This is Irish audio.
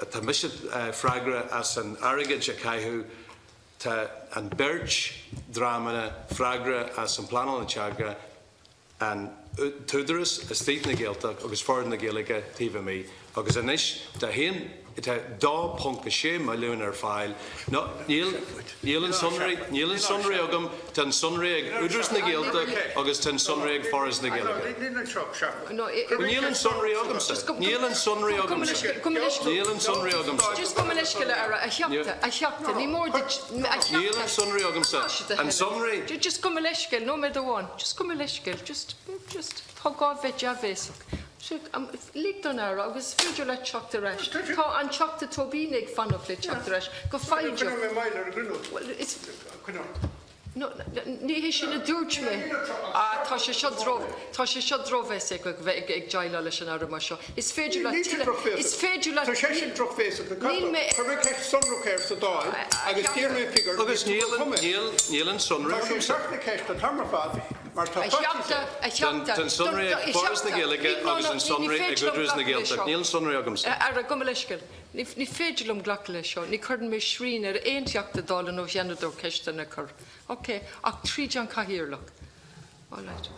Tá mise freagrach as an airgead a caitheadh. Tá an beirt dreamanna freagrach as an pleanáil teanga, an tÚdarás istigh na Gaeltacht agus Foras na Gaeilge taobh amuigh. Agus anois tá haon, tá 2.6 milliún ar fáil. No, níl, níl an sonraí, níl an sonraí agam, tá an sonraí ag Údarás na Gaeltacht agus tá an sonraí ag Foras na Gaeilge. Níl an sonraí agamsa. Níl an sonraí agamsa. Níl an sonraí agamsa. Just gabh mo leithscéal, a Aire, a Theachta, a Theachta, ní mór duit, a Theachta. Níl an sonraí agamsa. An sonraí. Just gabh mo leithscéal, nóiméad amháin. Just gabh mo leithscéal, just, just, tá gá bheith dea-bhéasach. Lig don Aire agus is féidir leat teacht ar ais. Tá an Teachta Tóibín ag fanacht le teacht ar ais go foighdeach. Well, it's, No, ní hé sin a dúirt mé. Ah, tá sé seo dró, tá sé seo drochbhéasach a bheith ag ag déileáil leis an Aire mar seo. Is féidir leat tuilleadh, is féidir leat, Tá sé sin drochbhéasach go níl mé, Chuir mé ceist sonrach air sa Dáil agus d'iarr mé figiúr Agus níl an, níl, níl an sonraí Tá sé agamsa. seach na ceiste an t-am ar fad mar tá A faitíos Theachta, air. a Theachta, Tá an sonraí ag Foras na Gaeilge agus an sonraí ag Údarás na Gaeltacht. Níl an sonraí agamsa. A Aire, gabh mo leithscéal. Ní féidir liom glacadh leis seo. Ní chuireann mé srian ar aon Teachta Dála nó Sheanadóir ceisteanna a chur. Ok, ach tríd an Chathaoirleach. Alright.